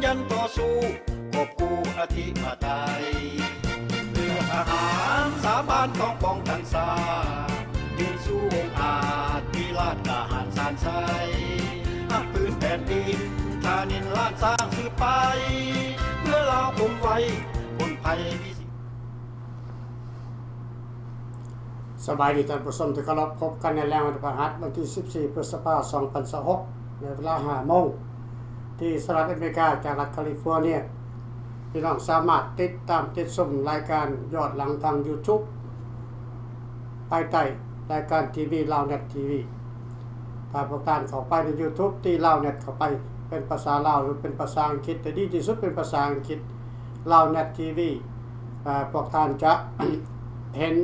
ຍັນຕໍ່ສູ້ກອບກູ້ອະທິປະໄຕ ເພື່ອທະຫານສາບານຕ້ອງປ້ອງກັນຊາດ ຢືນສູ້ອົງອາດມີລາດກ້າຫານຊານໄຊ ຮັກພື້ນແຜ່ນດິນທານິນລ້ານຊ້າງສືບໄປ ເພື່ອລາວຄົງໄວພົ້ນໄພມີສິດ. ສະບາຍດີທ່ານຜູ້ຊົມທີ່ເຄົາລົບ, ພົບກັນໃນແລງວັນພະຫັດ ວັນທີສິບສີ່ ພຶດສະພາ ສອງພັນຊາວຫົກ ໃນເວລາຫ້າໂມງ ທີ່ສະຫະລັດອາເມລິກາ ຈາກລັດຄາລິຟໍເນຍ. ພີ່ນ້ອງສາມາດຕິດຕາມຕິດຊົມລາຍການຍ້ອນຫຼັງທາງຢູທູບ ພາຍໃຕ້ລາຍການທີວີລາວເນັດທີວີ. ຖ້າພວກທ່ານເຂົ້າໄປໃນຢູທູບທີ່ລາວເນັດເຂົ້າໄປ ເປັນພາສາລາວ ຫຼື ເປັນພາສາອັງກິດ ແຕ່ດີທີ່ສຸດເປັນພາສາອັງກິດ ລາວເນັດທີວີ ອາ ພວກທ່ານຈະເຫັນ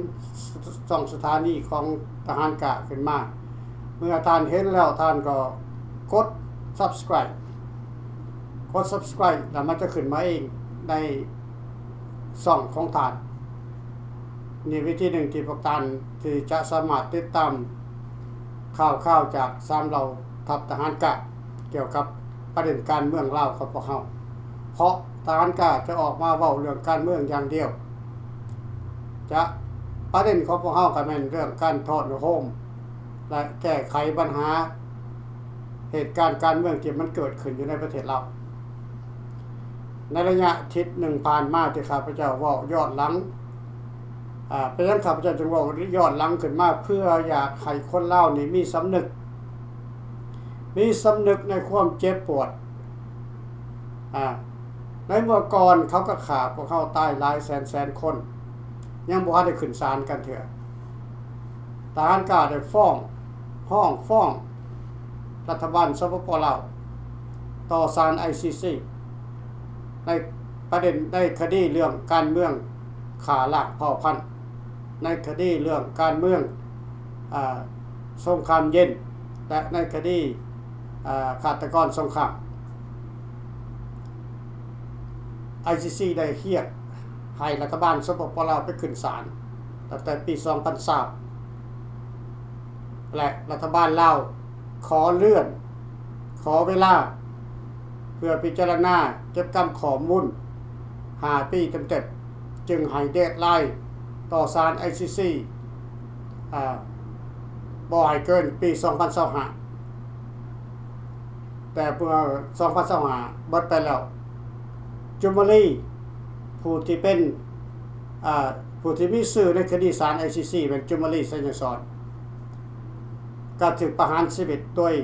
ສ- ຊ່ອງສະຖານີຂອງທະຫານກ້າຂຶ້ນມາ. ເມື່ອທ່ານເຫັນແລ້ວ ທ່ານກໍກົດ Subscribe ກົດ Subscribe ແລ້ວມັນຈະຂຶ້ນມາເອງໃນຊ່ອງຂອງທ່ານ. ນີ້ວິທີໜຶ່ງທີ່ພວກທ່ານທີ່ຈະສາມາດຕິດຕາມຂ່າວຄາວຈາກສາມເຫຼົ່າທັບທະຫານກ້າ ກ່ຽວກັບປະເດັນການເມືອງລາວຂອງພວກເຮົາ, ເພາະທະຫານກ້າຈະອອກມາເວົ້າເລື່ອງການເມືອງຢ່າງດຽວ. ຈະ ປະເດັນຂອງພວກເຮົາກໍແມ່ນເລື່ອງການຖອນໂຮມ ແລະ ແກ້ໄຂບັນຫາເຫດການການເມືອງທີ່ມັນເກີດຂຶ້ນຢູ່ໃນປະເທດລາວ. ໃນໄລຍະອາທິດໜຶ່ງຜ່ານມາທີ່ຂ້າພະເຈົ້າເວົ້າຍ້ອນຫຼັງ, ອາ, ເປັນຫຍັງຂ້າພະເຈົ້າຈຶ່ງເວົ້າຍ້ອນຫຼັງຂຶ້ນມາ? ເພື່ອຢາກໃຫ້ຄົນລາວນີ້ມີສຳນຶກ, ມີສຳນຶກໃນຄວາມເຈັບປວດ. ອາ, ໃນເມື່ອກ່ອນເຂົາກໍຂ້າພວກເຮົາຕາຍຫຼາຍແສນໆຄົນ, ຍັງບໍ່ທັນໄດ້ຂຶ້ນສານກັນເທື່ອ. ທະຫານກ້າໄດ້ຟ້ອງ, ຮ້ອງຟ້ອງລັດຖະບານ ສປປ ລາວ ຕໍ່ສານ ໄອຊີຊີ ໃນປະເດັນ, ໃນຄະດີເລື່ອງການເມືອງຂ້າລ້າງເຜົ່າພັນ, ໃນຄະດີເລື່ອງການເມືອງ, ອາ, ສົງຄາມເຢັນ ແລະ ໃນຄະດີ, ອາ, ຄາດຕະກອນສົງຄາມ. ໄອຊີຊີ ໄດ້ຮຽກໃຫ້ລັດຖະບານ ສປປ ລາວ ໄປຂຶ້ນສານຕັ້ງແຕ່ປີສອງພັນຊາວ ແລະ ລັດຖະບານລາວຂໍເລື່ອນ, ຂໍເວລາເພື່ອພິຈາລະນາເກັບກຳຂໍ້ມູນຫ້າປີເຕັມໆ ຈຶ່ງໃຫ້ເດດລາຍຕໍ່ສານ ໄອຊີຊີ ອາ, ບໍ່ໃຫ້ເກີນປີສອງພັນຊາວຫ້າ. ແຕ່ເມື່ອສອງພັນຊາວຫ້າເບິດໄປແລ້ວ, ຈຸມມະລີ ຜູ້ທີ່ເປັນ, ອາ, ຜູ້ທີ່ມີຊື່ໃນຄະດີສານ ໄອຊີຊີ ແມ່ນຈຸມມະລີ ໄຊຍະສອນ ກໍຖືກປະຫານຊີວິດໂດຍ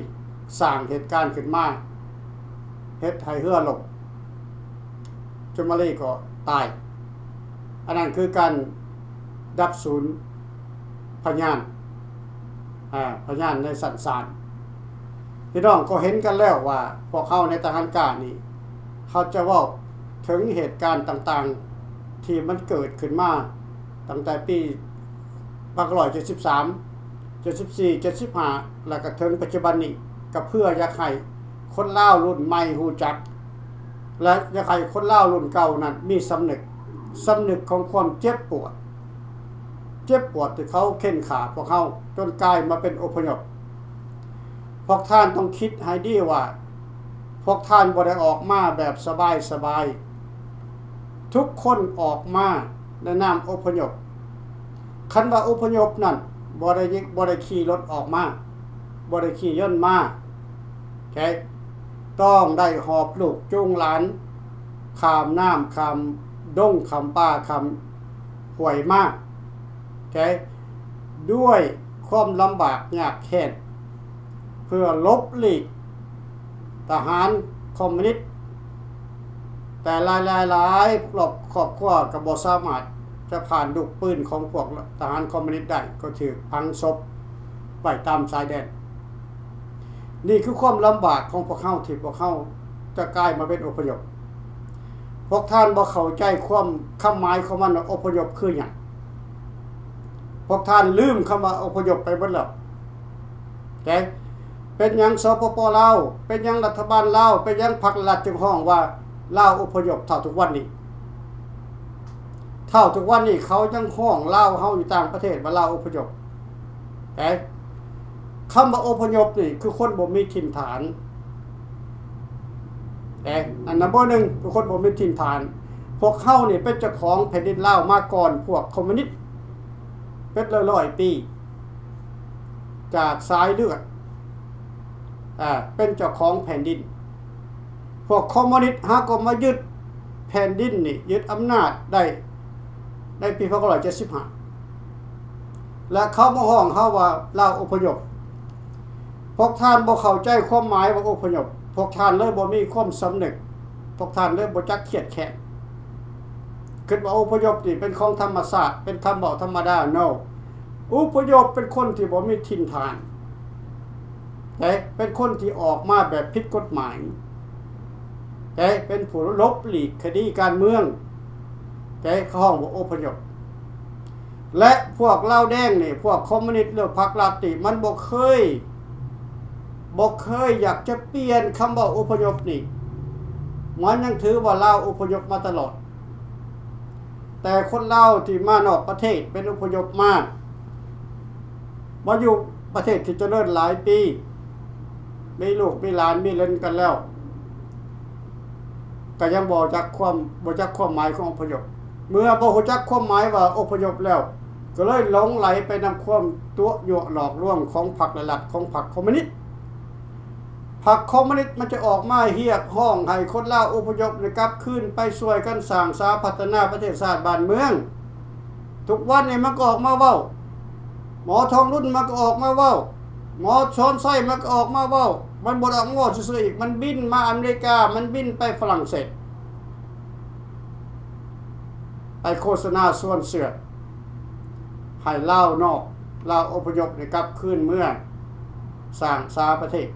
ສ້າງເຫດການຂຶ້ນມາ ເຮັດໃຫ້ເຮືອລົ້ມ. ຈຸມມະລີກໍຕາຍ. ອັນນັ້ນຄືການດັບສູນພະຍານ, ອາ, ພະຍານໃນຊັ້ນສານ. ພີ່ນ້ອງກໍເຫັນກັນແລ້ວວ່າ ພວກເຮົາໃນທະຫານກ້ານີ້ ເຮົາຈະເວົ້າເຖິງເຫດການຕ່າງໆ ທີ່ມັນເກີດຂຶ້ນມາຕັ້ງແຕ່ປີ ພັນເກົ້າຮ້ອຍເຈັດສິບສາມ ເຈັດສິບສີ່ ເຈັດສິບຫ້າ ແລ້ວກໍເຖິງປັດຈຸບັນນີ້ ກໍເພື່ອຢາກໃຫ້ຄົນລາວລຸ້ນໃໝ່ຮູ້ຈັກ ແລະ ຢາກໃຫ້ຄົນລາວລຸ້ນເກົ່ານັ້ນມີສຳນຶກ, ສຳນຶກຂອງຄວາມເຈັບປວດ, ເຈັບປວດທີ່ເຂົາເຂັ່ນຂ້າພວກເຮົາຈົນກາຍມາເປັນອົບພະຍົບ. ພວກທ່ານຕ້ອງຄິດໃຫ້ດີວ່າ ພວກທ່ານບໍ່ໄດ້ອອກມາແບບສະບາຍໆ. ທຸກຄົນອອກມາໃນນາມອົບພະຍົບ. ຄັນວ່າອົບພະຍົບນັ້ນ ບໍ່ໄດ້, ບໍ່ໄດ້ຂີ່ລົດອອກມາ, ບໍ່ໄດ້ຂີ່ຍົນມາ, ແຕ່ຕ້ອງໄດ້ຫອບລູກຈູງຫຼານ ຂ້າມນ້ຳ, ຂ້າມດົງ, ຂ້າມປ່າ, ຂ້າມຫ້ວຍມາ, ແຕ່ດ້ວຍຄວາມລຳບາກຍາກແຄ້ນ ເພື່ອຫຼົບຫຼີກທະຫານຄອມມູນິດ, ແຕ່ຫຼາຍໆ ຫຼາຍຄອບຄົວກໍບໍ່ສາມາດຈະຜ່ານລູກປືນຂອງພວກທະຫານຄອມມູນິດໄດ້, ກໍຖືກຝັງສົບໄວ້ຕາມຊາຍແດນ. ນີ້ຄືຄວາມລຳບາກຂອງພວກເຮົາ ທີ່ພວກເຮົາຈະກາຍມາເປັນອົບພະຍົບ. ພວກທ່ານບໍ່ເຂົ້າໃຈຄວາມ, ຄຳໝາຍຂອງມັນວ່າອົບພະຍົບຄືຫຍັງ. ພວກທ່ານລືມຄຳວ່າອົບພະຍົບໄປເບິດແລ້ວ. ແຕ່ເປັນຫຍັງ ສປປ ລາວ, ເປັນຫຍັງລັດຖະບານລາວ, ເປັນຫຍັງພັກລັດຈຶ່ງຮ້ອງວ່າລາວອົບພະຍົບເທົ່າທຸກວັນນີ້? ເທົ່າທຸກວັນນີ້ເຂົາຍັງຮ້ອງລາວເຮົາຢູ່ຕ່າງປະເທດວ່າລາວອົບພະຍົບ. ແຕ່ຄຳວ່າອົບພະຍົບນີ້ຄືຄົນບໍ່ມີຖິ່ນຖານ. ແຕ່ອັນນຳເບີໜຶ່ງ ຄືຄົນບໍ່ມີຖິ່ນຖານ. ພວກເຮົານີ້ເປັນເຈົ້າຂອງແຜ່ນດິນລາວມາກ່ອນພວກຄອມມູນິດເປັນຮ້ອຍໆປີ ຈາກສາຍເລືອດ ເປັນເຈົ້າຂອງແຜ່ນດິນ. ພວກຄອມມູນິດຫາກໍມາຍຶດແຜ່ນດິນນີ້ ຍຶດອຳນາດໄດ້ໃນປີພັນເກົ້າຮ້ອຍເຈັດສິບຫ້າ ແລະ ເຂົາມາຮ້ອງເຮົາວ່າລາວອົບພະຍົບ. ພວກທ່ານບໍ່ເຂົ້າໃຈຄວາມໝາຍວ່າອົບພະຍົບ, ພວກທ່ານເລີຍບໍ່ມີຄວາມສຳນຶກ, ພວກທ່ານເລີຍບໍ່ຈັກຄຽດແຄ້ນ, ຄິດວ່າອົບພະຍົບນີ້ເປັນຂອງທຳມະຊາດ, ເປັນຄຳເວົ້າທຳມະດາ. No. ອົບພະຍົບເປັນຄົນທີ່ບໍ່ມີຖິ່ນຖານ, ແຕ່ເປັນຄົນທີ່ອອກມາແບບຜິດກົດໝາຍ, ແຕ່ເປັນຜູ້ຫຼົບຫຼີກຄະດີການເມືອງ, ແຕ່ເຂົາຮ້ອງວ່າອົບພະຍົບ. ແລະ ພວກລາວແດງນີ້, ພວກຄອມມູນິດ ຫຼື ພັກລັດນີ້ ມັນບໍ່ເຄີຍ, ບໍ່ເຄີຍຢາກຈະປ່ຽນຄຳເວົ້າອົບພະຍົບນີ້, ມັນຍັງຖືວ່າລາວອົບພະຍົບມາຕະຫຼອດ. ແຕ່ຄົນລາວທີ່ມານອກປະເທດ ເປັນອົບພະຍົບມາ, ມາຢູ່ປະເທດທີ່ຈະເລີນຫຼາຍປີ, ມີລູກມີຫຼານ ມີເລັນກັນແລ້ວ, ກໍຍັງບໍ່ຈັກຄວາມ, ບໍ່ຈັກຄວາມໝາຍຂອງອົບພະຍົບ. ເມື່ອບໍ່ຮູ້ຈັກຄວາມໝາຍວ່າອົບພະຍົບແລ້ວ, ກໍເລີຍຫຼົງໄຫຼໄປນຳຄວາມຕົວະຍົວະຫຼອກລວງຂອງພັກ ແລະ ລັດຂອງພັກຄອມມູນິດ. ພັກຄອມມູນິດມັນຈະອອກມາຮຽກຮ້ອງໃຫ້ຄົນລາວອົບພະຍົບໃຫ້ກັບຄືນໄປຊ່ວຍກັນສ້າງສາພັດທະນາປະເທດຊາດບ້ານເມືອງ. ທຸກວັນນີ້ມັນກໍອອກມາເວົ້າ, ໝໍທອງລຸນມັນກໍອອກມາເວົ້າ, ໝໍສອນໄຊມັນກໍອອກມາເວົ້າ. ມັນບໍ່ໄດ້ອອກມາເວົ້າຊື່ໆອີກ, ມັນບິນມາອາເມລິກາ, ມັນບິນໄປຝຣັ່ງເສດ. ໄປໂຄສະນາຊວນເຊື່ອໃຫ້ລາວນອກ, ລາວອົບພະຍົບໃຫ້ກັບຄືນເມືອສ້າງສາປະເທດ.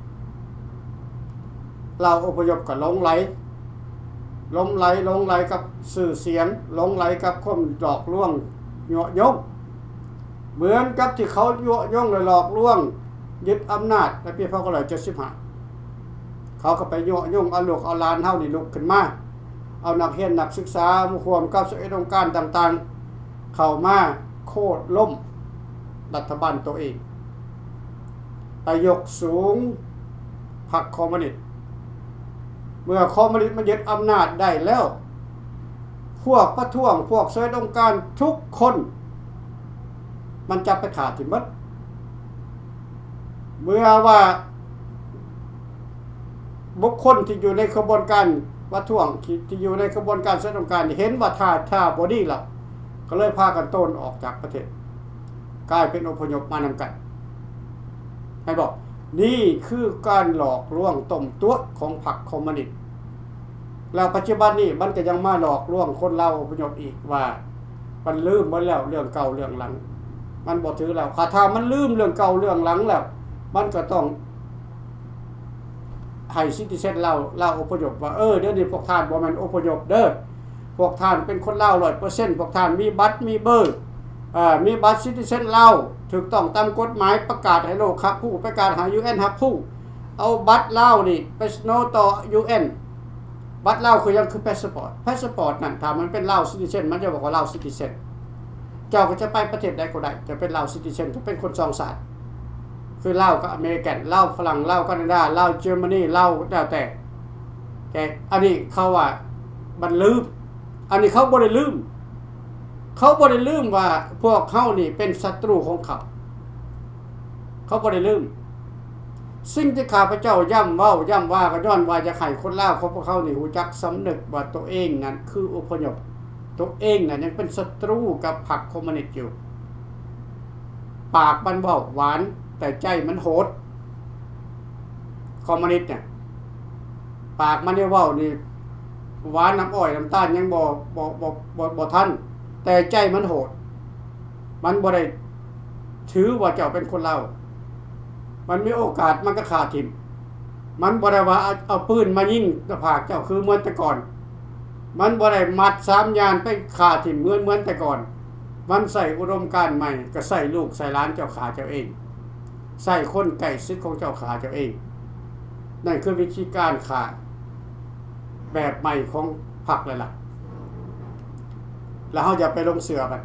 ລາວອົບພະຍົບກໍຫຼົງໄຫຼ, ຫຼົງໄຫຼ, ຫຼົງໄຫຼກັບຊື່ສຽງ, ຫຼົງໄຫຼກັບຄວາມຫຼອກລວງ, ຍົວະຍົງ, ເໝືອນກັບທີ່ເຂົາຍົວະຍົງ ແລະ ຫຼອກລວງ ຍຶດອຳນາດໃນປີພັນເກົ້າຮ້ອຍເຈັດສິບຫ້າ. ເຂົາກໍໄປຍົວະຍົງເອົາລູກເອົາຫຼານເຮົານີ້ລຸກຂຶ້ນມາ, ເອົານັກຮຽນນັກສຶກສາມາຮ່ວມກັບຊາວເອັດອົງການຕ່າງໆ ເຂົ້າມາໂຄ່ນລົ້ມລັດຖະບານໂຕເອງ, ໄປຍົກສູງພັກຄອມມູນິດ. ເມື່ອຄອມມູນິດມາຍຶດອຳນາດໄດ້ແລ້ວ, ພວກປະທ້ວງ, ພວກຊາວເອັດອົງການທຸກຄົນ ມັນຈັບໄປຂ້າຖິ້ມໝົດ. ເມື່ອວ່າບຸກຄົນທີ່ຢູ່ໃນຂະບວນການປະທ້ວງ, ທີ່ຢູ່ໃນຂະບວນການຊາວເອັດອົງການ ເຫັນວ່າທ່າ, ທ່າບໍ່ດີແລ້ວ, ກໍເລີຍພາກັນໂຕນອອກຈາກປະເທດ, ກາຍເປັນອົບພະຍົບມານຳກັນ. ເຫັນບໍ່? ນີ້ຄືການຫຼອກລວງຕົ້ມຕົວະຂອງພັກຄອມມູນິດ. ແລ້ວປັດຈຸບັນນີ້ມັນກໍຍັງມາຫຼອກລວງຄົນລາວອົບພະຍົບອີກວ່າ ມັນລືມໝົດແລ້ວເລື່ອງເກົ່າເລື່ອງຫຼັງ, ມັນບໍ່ຖືແລ້ວ. ຖ້າ, ຖ້າມັນລືມເລື່ອງເກົ່າເລື່ອງຫຼັງແລ້ວ, ມັນກໍຕ້ອງໃຫ້ຊິຕິເຊັນລາວ, ລາວອົບພະຍົບວ່າ, ເອີ, ດຽວນີ້ພວກທ່ານບໍ່ແມ່ນອົບພະຍົບເດີ້, ພວກທ່ານເປັນຄົນລາວຮ້ອຍເປີເຊັນ, ພວກທ່ານມີບັດມີເບີ, ເອີ, ມີບັດຊິຕິເຊັນລາວ, ຖືກຕ້ອງຕາມກົດໝາຍ, ປະກາດໃຫ້ໂລກຮັບຮູ້, ປະກາດໃຫ້ ຢູເອັນ ຮັບຮູ້. ເອົາບັດລາວນີ້ໄປສະເໜີຕໍ່ ຢູເອັນ. ບັດລາວຄືຫຍັງ? ຄືພາສປອດ. ພາສປອດນັ້ນ ຖ້າມັນເປັນລາວຊິຕິເຊັນ, ມັນຈະບອກວ່າລາວຊິຕິເຊັນ. ເຈົ້າກໍຈະໄປປະເທດໃດກໍໄດ້, ຈະເປັນລາວຊິຕິເຊັນ, ຈະເປັນຄົນສອງຊາດ, ຄືລາວກັບອາເມລິກັນ, ລາວຝຣັ່ງ, ລາວການາດາ, ລາວເຈີມານີ, ລາວແລ້ວແຕ່. ແຕ່ອັນນີ້ເຂົາວ່າມັນລືມ, ອັນນີ້ເຂົາບໍ່ໄດ້ລືມ. ເຂົາບໍ່ໄດ້ລືມວ່າພວກເຮົານີ້ເປັນສັດຕູຂອງເຂົາ. ເຂົາບໍ່ໄດ້ລືມ. ສິ່ງທີ່ຂ້າພະເຈົ້າຢ້ຳເວົ້າຢ້ຳວ່າ ກໍຍ້ອນວ່າຢາກໃຫ້ຄົນລາວຂອງພວກເຮົານີ້ຮູ້ຈັກສຳນຶກວ່າໂຕເອງນັ້ນຄືອົບພະຍົບ, ໂຕເອງນັ້ນຍັງເປັນສັດຕູກັບພັກຄອມມູນິດຢູ່. ປາກມັນເວົ້າຫວານ ແຕ່ໃຈມັນໂຫດ. ຄອມມູນິດນີ້ ປາກມັນນີ້ເວົ້ານີ້ຫວານ ນ້ຳອ້ອຍນ້ຳຕານຍັງບໍ່, ບໍ່, ບໍ່, ບໍ່, ບໍ່ທັນ, ແຕ່ໃຈມັນໂຫດ. ມັນບໍ່ໄດ້ຖືວ່າເຈົ້າເປັນຄົນລາວ. ມັນມີໂອກາດມັນກໍຂ້າຖິ້ມ. ມັນບໍ່ໄດ້ວ່າເອົາ, ເອົາປືນມາຍິງໜ້າຜາກເຈົ້າຄືເໝືອນແຕ່ກ່ອນ. ມັນບໍ່ໄດ້ມັດສາມຢ່ານໄປຂ້າຖິ້ມເໝືອນ, ເໝືອນແຕ່ກ່ອນ. ມັນໃຊ້ອຸດົມການໃໝ່, ກໍໃຊ້ລູກໃຊ້ຫຼານເຈົ້າຂ້າເຈົ້າເອງ. ໃຊ້ຄົນໃກ້ຊິດຂອງເຈົ້າຂ້າເຈົ້າເອງ. ນັ້ນຄືວິທີການຂ້າແບບໃໝ່ຂອງພັກແລ້ວລະ. ແລ້ວເຮົາຢ່າໄປຫຼົງເຊື່ອມັນ.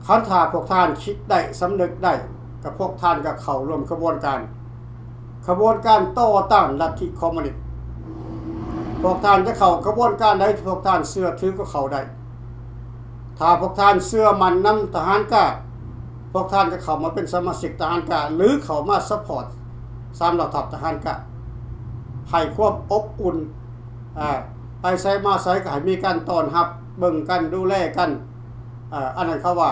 ຄັນຖ້າພວກທ່ານຄິດໄດ້, ສຳນຶກໄດ້, ກໍພວກທ່ານກໍເຂົ້າຮ່ວມຂະບວນການ, ຂະບວນການຕໍ່ຕ້ານລັດທິຄອມມູນິດ. ພວກທ່ານຈະເຂົ້າຂະບວນການໃດທີ່ພວກທ່ານເຊື່ອຖືກໍເຂົ້າໄດ້. ຖ້າພວກທ່ານເຊື່ອໝັ້ນນຳທະຫານກ້າ, ພວກທ່ານກໍເຂົ້າມາເປັນສະມາຊິກທະຫານກ້າ ຫຼື ເຂົ້າມາຊັບພອດສາມເຫຼົ່າທັບທະຫານກ້າ ໃຫ້ຄວາມອົບອຸ່ນ, ອາ, ໄປໃສມາໃສກໍໃຫ້ມີການຕ້ອນຮັບ, ເບິ່ງກັນ, ດູແລກັນ, ອາ, ອັນນັ້ນເຂົາວ່າ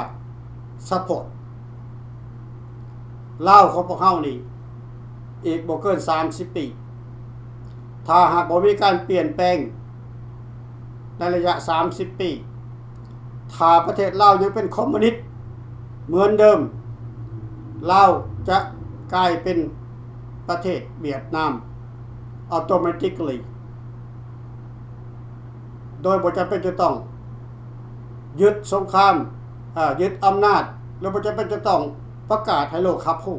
ຊັບພອດ. ລາວຂອງພວກເຮົານີ້ ອີກບໍ່ເກີນສາມສິບປີ ຖ້າຫາກບໍ່ມີການປ່ຽນແປງໃນໄລຍະສາມສິບປີ, ຖ້າປະເທດລາວຍັງເປັນຄອມມູນິດເໝືອນເດີມ, ລາວຈະກາຍເປັນປະເທດຫວຽດນາມ automatically ໂດຍບໍ່ຈຳເປັນຈະຕ້ອງ ຍຶດສົງຄາມ, ເອີ, ຍຶດອຳນາດ ແລ້ວບໍ່ຈຳເປັນຈະຕ້ອງປະກາດໃຫ້ໂລກຮັບຮູ້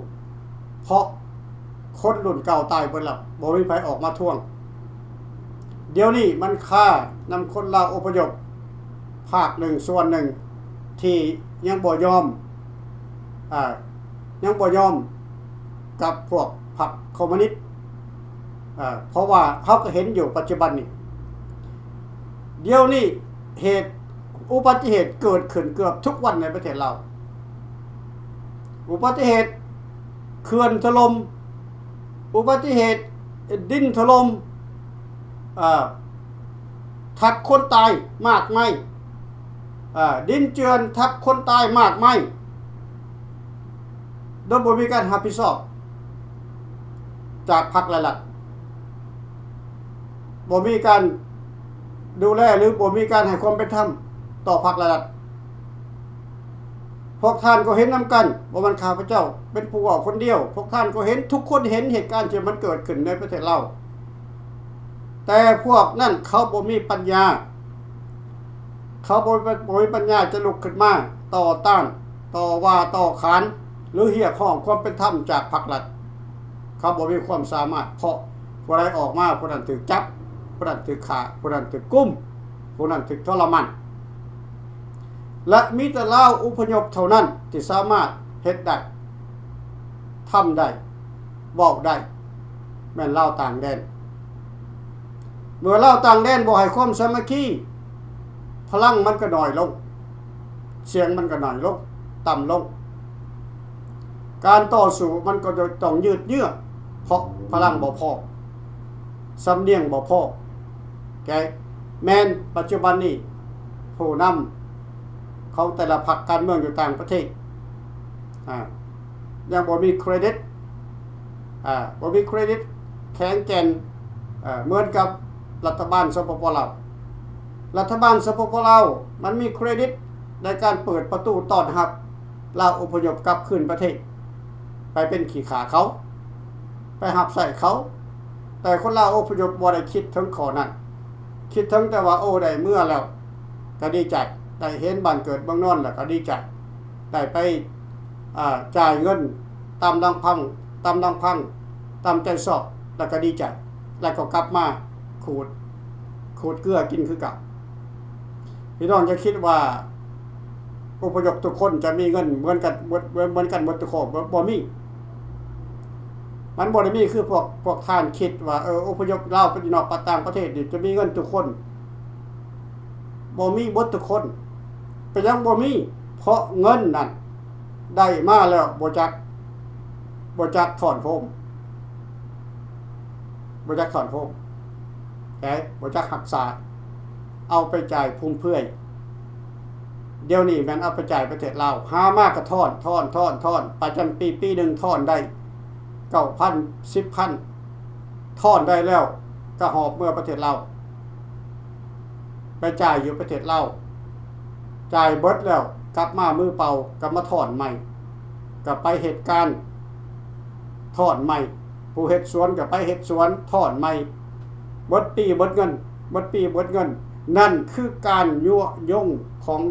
ເພາະຄົນລຸ້ນເກົ່າຕາຍເບິດແລ້ວ, ບໍ່ມີໃຜອອກມາທວງ. ດຽວນີ້ມັນຄານຳຄົນລາວອົບພະຍົບພາກໜຶ່ງສ່ວນໜຶ່ງທີ່ຍັງບໍ່ຍອມ, ອາ, ຍັງບໍ່ຍອມກັບພວກພັກຄອມມູນິດ, ອາ, ເພາະວ່າເຮົາກໍເຫັນຢູ່ປັດຈຸບັນນີ້ ດຽວນີ້ເຫດ ອຸບັດຕິເຫດເກີດຂຶ້ນເກືອບທຸກວັນໃນປະເທດລາວ. ອຸບັດຕິເຫດເຂື່ອນຖະຫຼົ່ມ, ອຸບັດຕິເຫດດິນຖະຫຼົ່ມ, ເອີ, ທັບຄົນຕາຍມາກມາຍ, ເອີ, ດິນເຈື່ອນທັບຄົນຕາຍມາກມາຍ ໂດຍບໍ່ມີການຮັບຜິດຊອບຈາກພັກ ແລະ ລັດ, ບໍ່ມີການດູແລ ຫຼື ບໍ່ມີການໃຫ້ຄວາມເປັນທຳຕໍ່ພັກ ແລະ ລັດ. ພວກທ່ານກໍເຫັນນຳກັນ, ບໍ່ແມ່ນຂ້າພະເຈົ້າເປັນຜູ້ເວົ້າຄົນດຽວ, ພວກທ່ານກໍເຫັນ, ທຸກຄົນເຫັນເຫດການທີ່ມັນເກີດຂຶ້ນໃນປະເທດລາວ. ແຕ່ພວກນັ້ນເຂົາບໍ່ມີປັນຍາ, ເຂົາບໍ່ ບໍ່ມີປັນຍາຈະລຸກຂຶ້ນມາຕໍ່ຕ້ານ, ຕໍ່ວ່າ, ຕໍ່ຂານ ຫຼື ຮຽກຮ້ອງຄວາມເປັນທຳຈາກພັກລັດ. ເຂົາບໍ່ມີຄວາມສາມາດ, ເພາະຜູ້ໃດອອກມາ, ຜູ້ນັ້ນຖືກຈັບ, ຜູ້ນັ້ນຖືກຂ້າ, ຜູ້ນັ້ນຖືກກຸມ, ຜູ້ນັ້ນຖືກທໍລະມານ. ແລະ ມີແຕ່ລາວອົບພະຍົບເທົ່ານັ້ນທີ່ສາມາດເຮັດໄດ້, ທຳໄດ້, ເວົ້າໄດ້, ແມ່ນລາວຕ່າງແດນ. ເມື່ອລາວຕ່າງແດນບໍ່ໃຫ້ຄວາມສາມັກຄີ, ພະລັງມັນກໍໜ້ອຍລົງ, ສຽງມັນກໍໜ້ອຍລົງ, ຕ່ຳລົງ. ການຕໍ່ສູ້ມັນກໍຕ້ອງຍືດເຍື້ອ, ເພາະພະລັງບໍ່ພໍ, ສຳນຽງບໍ່ພໍ. ແມ່ນປັດຈຸບັນນີ້ ຜູ້ນຳຂອງແຕ່ລະພັກການເມືອງຢູ່ຕ່າງປະເທດ, ອາ, ຍັງບໍ່ມີເຄຣດິດ, ອາ, ບໍ່ມີເຄຣດິດແຂງແກ່ນ, ເອີ, ເໝືອນກັບລັດຖະບານ ສປປ ລາວ. ລັດຖະບານ ສປປ ລາວ ມັນມີເຄຣດິດໃນການເປີດປະຕູຕ້ອນຮັບລາວອົບພະຍົບກັບຄືນປະເທດ, ໄປເປັນຂີ້ຂ້າເຂົາ, ໄປຮັບໃຊ້ເຂົາ. ແຕ່ຄົນລາວອົບພະຍົບບໍ່ໄດ້ຄິດເຖິງຂໍ້ນັ້ນ, ຄິດເຖິງແຕ່ວ່າ ໂອ້ ໄດ້ເມືອແລ້ວກໍດີໃຈ, ໄດ້ເຫັນບ້ານເກີດເມືອງນອນແລ້ວກໍດີໃຈ, ໄດ້ໄປ, ອາ, ຈ່າຍເງິນຕາມລຳພັງ, ຕາມລຳພັງ, ຕາມໃຈຊອບ ແລ້ວກໍດີໃຈ, ແລ້ວກໍກັບມາຂູດ, ຂູດເກືອກິນຄືເກົ່າ. ພີ່ນ້ອງຢ່າຄິດວ່າອົບພະຍົບທຸກຄົນຈະມີເງິນເໝືອນກັນເໝິດ, ເໝືອນກັນເໝິດທຸກຄົນ, ບໍ່, ບໍ່ມີ. ມັນບໍ່ໄດ້ມີຄືພວກ, ພວກທ່ານຄິດວ່າ, ເອີ, ອົບພະຍົບລາວໄປຢູ່ນອກປະ, ຕ່າງປະເທດນີ້ຈະມີເງິນທຸກຄົນ. ບໍ່ມີເໝິດທຸກຄົນ. ເປັນຫຍັງບໍ່ມີ? ເພາະເງິນນັ້ນໄດ້ມາແລ້ວບໍ່ຈັກ, ບໍ່ຈັກຖອນໂຮມ, ບໍ່ຈັກຖອນໂຮມ, ແຕ່ບໍ່ຈັກຮັກສາ, ເອົາໄປຈ່າຍຟຸມເຟືອຍ. ດຽວນີ້ແມ່ນເອົາໄປຈ່າຍປະເທດລາວ, ຫາມາກໍຖອນ, ຖອນ, ຖອນ, ຖອນ, ປະຈຳປີ, ປີໜຶ່ງຖອນໄດ້ເກົ້າພັນ, ສິບພັນ, ຖອນໄດ້ແລ້ວກໍຫອບເມືອປະເທດລາວ. ໄປຈ່າຍຢູ່ປະເທດລາວ, ຈ່າຍເບິດແລ້ວກັບມາມືເປົ່າ, ກັບມາຖອນໃໝ່, ກໍໄປເຮັດການ, ຖອນໃໝ່, ຜູ້ເຮັດສວນກໍໄປເຮັດສວນ, ຖອນໃໝ່, ເບິດປີເບິດເງິນ, ເບິດປີເບິດເງິນ. ນັ້ນຄືການຍຸຍົງຂອງ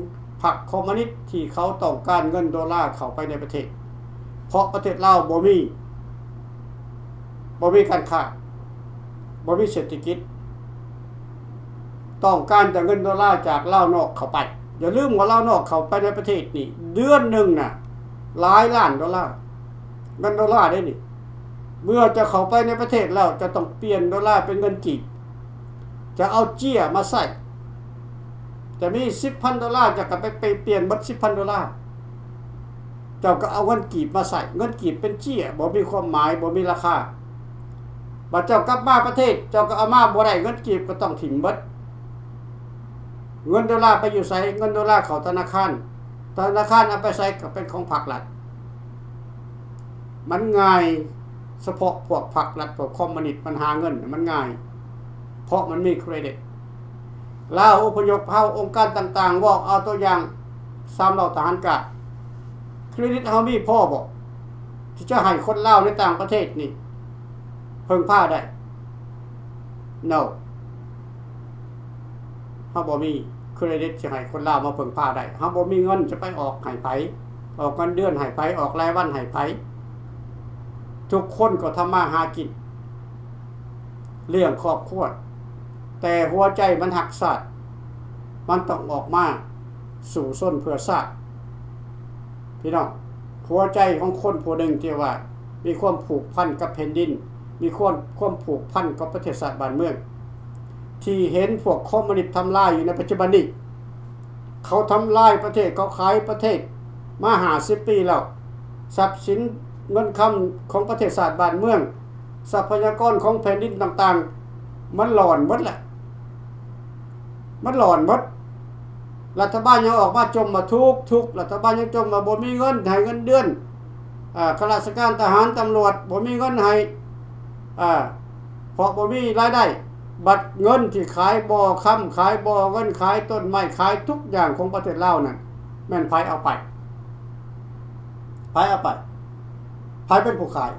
ພັກຄອມມູນິດທີ່ເຂົາຕ້ອງການເງິນໂດລາເຂົ້າໄປໃນປະເທດ, ເພາະປະເທດລາວບໍ່ມີ, ບໍ່ມີການຄ້າ, ບໍ່ມີເສດຖະກິດ. ຕ້ອງການແຕ່ເງິນໂດລາຈາກລາວນອກເຂົ້າໄປ. ຢ່າລືມວ່າລາວນອກເຂົ້າໄປໃນປະເທດນີ້ ເດືອນໜຶ່ງນະ ຫຼາຍລ້ານໂດລາ, ເງິນໂດລາເດ້ນີ້. ເມື່ອຈະເຂົ້າໄປໃນປະເທດແລ້ວ ຈະຕ້ອງປ່ຽນໂດລາເປັນເງິນກີບ. ຈະເອົາເຈ້ຍມາໃຊ້ ຈະມີສິບພັນໂດລາ ເຈົ້າກໍໄປ ໄປປ່ຽນໝົດສິບພັນໂດລາ ເຈົ້າກໍເອົາເງິນກີບມາໃຊ້ ເງິນກີບເປັນເຈ້ຍ ບໍ່ມີຄວາມໝາຍ ບໍ່ມີລາຄາ. ບັດເຈົ້າກັບມາປະເທດ ເຈົ້າກໍເອົາມາບໍ່ໄດ້ ເງິນກີບກໍຕ້ອງຖິ້ມເບິດ. ເງິນໂດລາໄປຢູ່ໃສ? ເງິນໂດລາເຂົ້າທະນາຄານ ທະນາຄານເອົາໄປໃສ? ກໍເປັນຂອງພັກລັດ. ມັນງ່າຍ ສະເພາະພວກພັກລັດ ພວກຄອມມູນິດ ມັນຫາເງິນມັນງ່າຍ ເພາະມັນມີເຄຣດິດ. ລາວອົບພະຍົບເຮົາ ອົງການຕ່າງໆ ເວົ້າ ເອົາຕົວຢ່າງ ສາມເຫຼົ່າທະຫານການ ເຄຣດິດເຮົາມີພໍບໍ່ ທີ່ຈະໃຫ້ຄົນລາວໃນຕ່າງປະເທດນີ້ເພິ່ງພາໄດ້? No. ເຮົາບໍ່ມີເຄຣດິດຊິໃຫ້ຄົນລາວມາເພິ່ງພາໄດ້. ເຮົາບໍ່ມີເງິນຈະໄປອອກໃຫ້ໃຜ, ອອກເງິນເດືອນໃຫ້ໃຜ, ອອກລາຍວັນໃຫ້ໃຜ. ທຸກຄົນກໍທຳມາຫາກິນ ລ້ຽງຄອບຄົວ, ແຕ່ຫົວໃຈມັນຮັກຊາດ, ມັນຕ້ອງອອກມາສູ້ຊົນເພື່ອຊາດ. ພີ່ນ້ອງ, ຫົວໃຈຂອງຄົນຜູ້ໜຶ່ງທີ່ວ່າມີຄວາມຜູກພັນກັບແຜ່ນດິນ, ມີຄວາມ, ຄວາມຜູກພັນກັບປະເທດຊາດບ້ານເມືອງ ທີ່ເຫັນພວກຄອມມູນິດທຳລາຍຢູ່ໃນປັດຈຸບັນນີ້. ເຂົາທຳລາຍປະເທດ, ເຂົາຂາຍປະເທດມາຫ້າສິບປີແລ້ວ. ຊັບສິນເງິນຄຳຂອງປະເທດຊາດບ້ານເມືອງ, ຊັບພະຍາກອນຂອງແຜ່ນດິນຕ່າງໆ ມັນຫຼອນໝົດແຫຼະ. ມັນຫຼອນໝົດ. ລັດຖະບານຍັງອອກມາຈົ່ມວ່າທຸກ, ທຸກ, ລັດຖະບານຍັງຈົ່ມວ່າບໍ່ມີເງິນໃຫ້ເງິນເດືອນ, ອາ, ຂ້າລາຊະການ, ທະຫານ, ຕຳຫຼວດ, ບໍ່ມີເງິນໃຫ້, ອາ, ເພາະບໍ່ມີລາຍໄດ້. ບັດເງິນທີ່ຂາຍບໍ່ຄຳ, ຂາຍບໍ່ເງິນ, ຂາຍຕົ້ນໄມ້, ຂາຍທຸກຢ່າງຂອງປະເທດລາວນັ້ນ ແມ່ນໃຜເອົາໄປ? ໃຜເອົາໄປ? ໃຜເປັນຜູ້ຂາຍ?